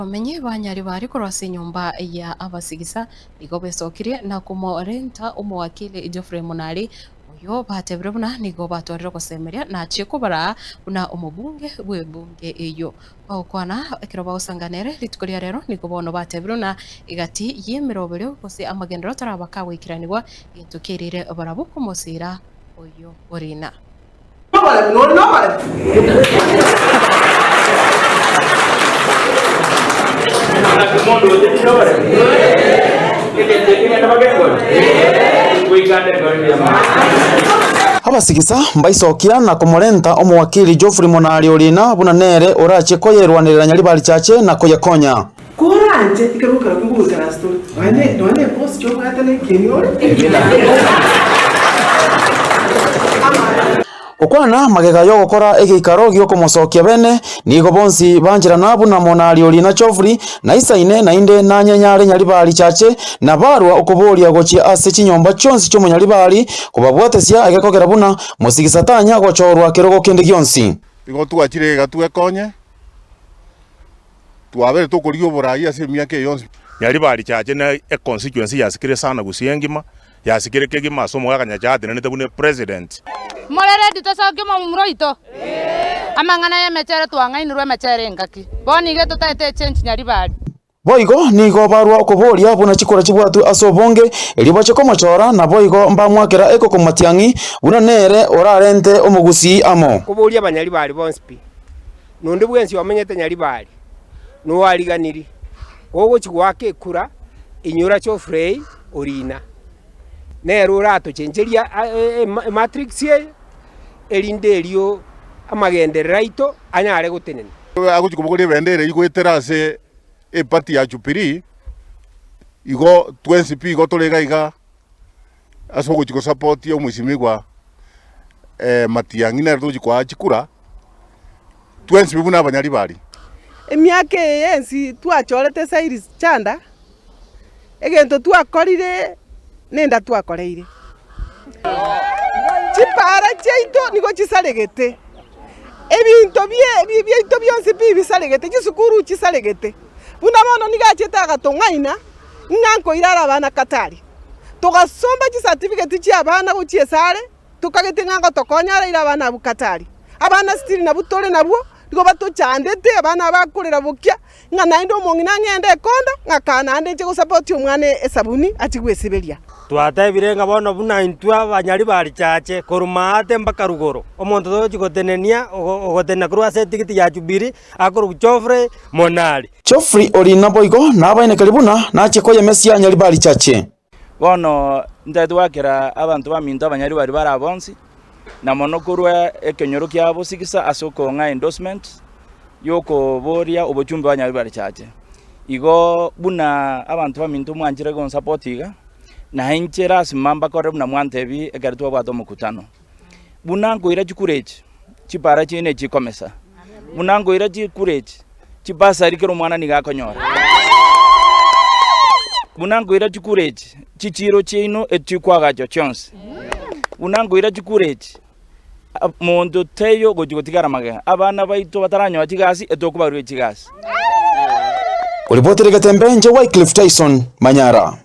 Abamenyi ba Nyaribari korwa ase enyomba ya abasigisa nigo besokirie na komorenta omowakili Geoffrey Munari, oyio batebire buna nigo batwarire ogosemeria na achie kobaraa buna omobunge bw'ebunge eyio. Bagokwana ekero bagosangana ere rituko ria rero nigo bono batebire buna egati y'emeroberio gose amagenderero taraba kagoikeranigwa egento kiairire barabwo komosiira oyio orina. Oboremu, nore noboremu. Naki omonto goteti noboremu, egento ekio genda bagekore, goika ande ekore mbuya mono. Abasigisa mbaisokia na komorenta omowakili Geoffrey Monari Orina buna nere orachie koyerwanerera Nyaribari Chache na koyekonya. Koranche ekero okero kogoikaransa tore, nonya nonya ne epost obwate na ekieni ore. Gokwana magega y'ogokora egeikaro gi'okomosokia bene, nigo bonsi bancherana buna monari oria na Geoffrey, na Isaine, naende nanyenyare Nyaribari Chache, na barua okoboria gochia ase chinyomba chionsi chi'omonyaribari, kobabwatesia egekogera buna mosigisa tanya gochorwa kerogo kende gionsi. Igo twachire iga twekonye. Twabere tokorigia oboraai ase emiaka eye yonsi. Nyaribari Chache ne econstituency yasikire sana Gusii engima, yasikire kegima ase omogaka Nyachae atenenete buna epresident. More ready tosokie omomura oito? Amang'ana y'emechere twang'ainirwe emechere engaki, bono iga totaete echange Nyaribari. Boigo nigo barua okoboria buna chikura chibwatwe ase obonge, erio bache komochora, naboigo mbamwakera ekoko matiang'i, buna nere orarente omogusii amo. Koboria abanyaribari bonsi pi, na onde bwensi omenyete Nyaribari, na oariganiri, ogochia goaka ekura, inyora Geoffrey Orina, nere oratochencherie ematrix eye, erinde erio amagenderero aito anyare gotenena. Agochia kobogoria ebendera eyio goetera ase eparty ya Jubilee, igo twensi pi igo tore iga iga ase ogochia gosapotia omwesimigwa Matiang'i nere togochia koa chikura, twensi pi buna abanyaribari. Emiaka eye yensi twachorete Cyrus Chanda, egento twakorire nenda twakoreire. Chipaara chiaito nigo chisaregete, ebinto biaito bionsi pi bisaregete, chisukuru chisaregete. Buna bono nigo achete agatong'aina ng'a nkoira are abana Katari. Togasomba chicertificate chi'abana gochia esare, tokagete ng'a ngotokonya araire abana abwo Katari. Abana still nabwo tore nabwo, nigo batochandete, abana aba bakorera bokia, ng'a naende omong'ina ang'ende ekonda, ng'a kaa naende nche gosapoti omwana esabuni achie gwesiberia. Twatebire ng'a bono buna intwe abanyaribari chache, korwa maate mpaka rugoro, omonto togochia gotenenia, ogotenena korwa ase etigiti ya Jubilee, akorokwa Geoffrey Monari. Geoffrey ori naboigo nabaenekeri buna nachie koyemesia Nyaribari Chache. Bono ntagete goakera abanto baminto abanyaribari bare aa bonsi, na mono korwa ekenyoro kia Bosigisa ase okong'a endorsement yokoboria obochumbe bwa Nyaribari Chache. Igo buna abanto baminto mwanchire gonsupport iga, na inche lasima mbakore buna mwantebi ekero twabwate omokutano. Buna nkoira chikura echi, chipara chiaino echikomesa, buna nkoira chikura echi, chibasari kera omwana nigo akonyora, buna nkoira chikura echi, chichiiro chiaino echikwagachwa chionsi, buna nkoira chikura echi, monto taiyo ogochia gotigara magega, abana baito bataranyora chigasi etokobarua echigasi. Koripotera egetembe inche Wycliffe Tyson, Manyara.